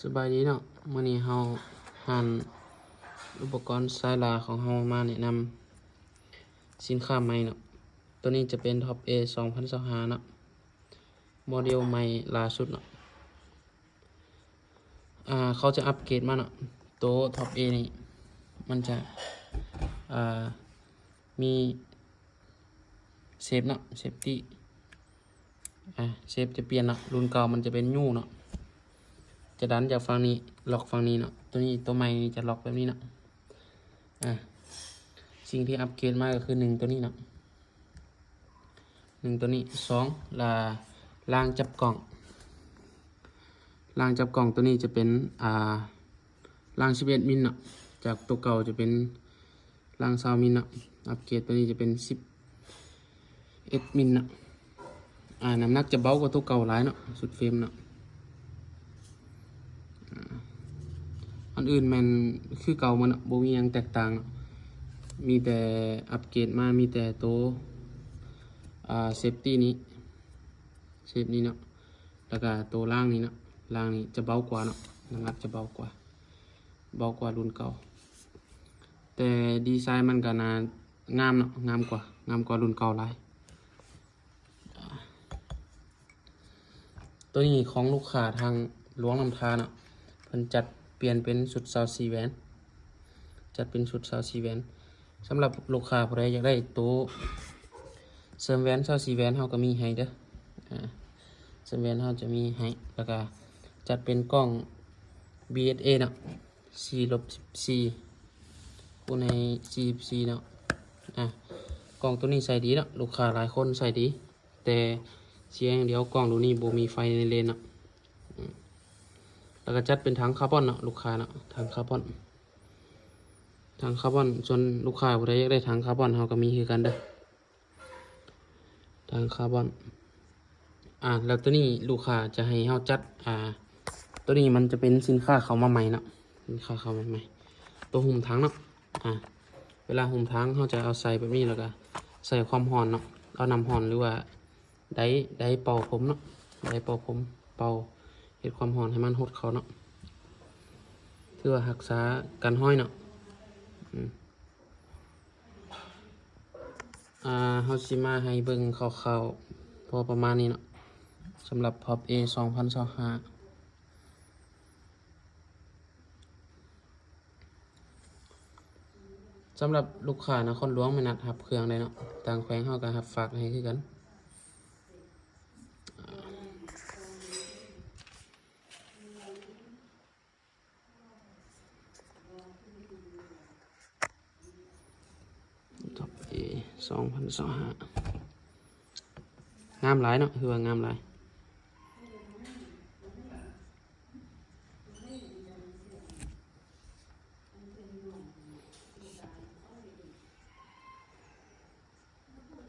ສະບາຍດີເນາະ, ມື້ນີ້ເຮົາຮ້ານອຸປະກອນສາຍຫຼ້າຂອງເຮົາມາແນະນຳສິນຄ້າໃໝ່ເນາະ. ໂຕນີ້ຈະເປັນ Top A ສອງພັນຊາວຫ້າເນາະ, ໂມເດວໃໝ່ລ່າສຸດເນາະ. ອ່າ ເຂົາຈະອັບເກຣດມາເນາະ. ໂຕ Top A ນີ້ມັນຈະ ອ່າ ມີ ເຊບເນາະ, ເຊບຕີ້ ອ່າ ເຊບຈະປ່ຽນເນາະ. ລຸ້ນເກົ່າມັນຈະເປັນ New ເນາະ, ຈະດັນຈາກຝັ່ງນີ້ ລັອກຝັ່ງນີ້ເນາະ. ໂຕນີ້ ໂຕໃໝ່ນີ້ຈະລັອກແບບນີ້ເນາະ. ອ່າ ສິ່ງທີ່ອັບເກຣດມາກໍຄື ໜຶ່ງ ໂຕນີ້ເນາະ, ໜຶ່ງ ໂຕນີ້. ສອງ ລາ ລາງຈັບກ້ອງ, ລາງຈັບກ້ອງໂຕນີ້ຈະເປັນ ອ່າ ລາງສິບເອັດມິນເນາະ, ຈາກໂຕເກົ່າຈະເປັນລາງຊາວມິນເນາະ. ອັບເກຣດໂຕນີ້ຈະເປັນສິບເອັດມິນເນາະ. ອ່າ ນ້ຳໜັກຈະເບົາກວ່າໂຕເກົ່າຫຼາຍເນາະ, ຊຸດເຟຣມເນາະ. ອ່າ ອັນອື່ນແມ່ນຄືເກົ່າໝົດເນາະ, ບໍ່ມີຫຍັງແຕກຕ່າງເນາະ, ມີແຕ່ອັບເກຣດມາ ມີແຕ່ໂຕ ອ່າ ເຊບຕີ້ນີ້ ເຊບນີ້ເນາະ, ແລ້ວກະໂຕລາງນີ້ເນາະ. ລາງນີ້ຈະເບົາກວ່າເນາະ, ນ້ຳໜັກຈະເບົາກວ່າ ເບົາກວ່າລຸ້ນເກົ່າ, ແຕ່ດີໄຊມັນກໍໜ້າງາມເນາະ, ງາມກວ່າ ງາມກວ່າລຸ້ນເກົ່າຫຼາຍ. ໂຕນີ້ຂອງລູກຄ້າທາງຫຼວງນ້ຳທາເນາະ, ເພິ່ນຈັດປ່ຽນເປັນຊຸດຊາວສີ່ແຫວນ, ຈັດເປັນຊຸດຊາວສີ່ແຫວນ. ສຳລັບລູກຄ້າຜູ້ໃດຢາກໄດ້ໂຕເສີມແຫວນຊາວສີ່ແຫວນ ເຮົາກໍມີໃຫ້ເດີ. ອ່າ ເສີມແຫວນເຮົາຈະມີໃຫ້, ແລ້ວກໍຈັດເປັນກ້ອງ ບີເອສເອ ເນາະ, ສີ່ລົບສິບສີ່ ຄູນໃຫ້ສີ່ສິບສີ່ເນາະ. ອ່າ ກ້ອງໂຕນີ້ໃຊ້ດີເນາະ, ລູກຄ້າຫຼາຍຄົນໃຊ້ດີ, ແຕ່ເສຍຢ່າງດຽວ ກ້ອງໂຕນີ້ບໍ່ມີໄຟໃນເລນເນາະ. ອືມ ແລ້ວກໍຈັດເປັນຖັງຄາບອນເນາະ ລູກຄ້າເນາະ, ຖັງຄາບອນ ຖັງຄາບອນ. ສ່ວນລູກຄ້າຜູ້ໃດຢາກໄດ້ຖັງຄາບອນ ເຮົາກໍມີຄືກັນເດີ ຖັງຄາບອນ. ອ່າ ແລ້ວໂຕນີ້ລູກຄ້າຈະໃຫ້ເຮົາຈັດ ອ່າ ໂຕນີ້ມັນຈະເປັນສິນຄ້າເຂົ້າມາໃໝ່ເນາະ, ສິນຄ້າເຂົ້າມາໃໝ່ ໂຕຫຸ້ມຖັງເນາະ. ອ່າ ເວລາຫຸ້ມຖັງ ເຮົາຈະເອົາໃສ່ແບບນີ້ ແລ້ວກໍໃສ່ຄວາມຮ້ອນເນາະ, ເອົານ້ຳຮ້ອນ ຫຼືວ່າ ໄດ ໄດເປົ່າຜົມເນາະ, ໄດເປົ່າຜົມ ເປົ່າເຮັດຄວາມຮ້ອນໃຫ້ມັນຫົດເຂົ້າເນາະ, ຖືວ່າຮັກສາກັນຮອຍເນາະ. ອືມ ອ່າ ເຮົາຊິມາໃຫ້ເບິ່ງຄ່າວໆ ພໍປະມານນີ້ເນາະ, ສຳລັບ Top A ສອງພັນຊາວຫ້າ. ສຳລັບລູກຄ້ານະຄອນຫຼວງແມ່ນນັດຮັບເຄື່ອງໄດ້ເນາະ, ຕ່າງແຂວງເຮົາກໍຮັບຝາກໃຫ້ຄືກັນ. Top A ສອງພັນຊາວຫ້າ ງາມຫຼາຍເນາະ, ຄືວ່າງາມຫຼາຍ.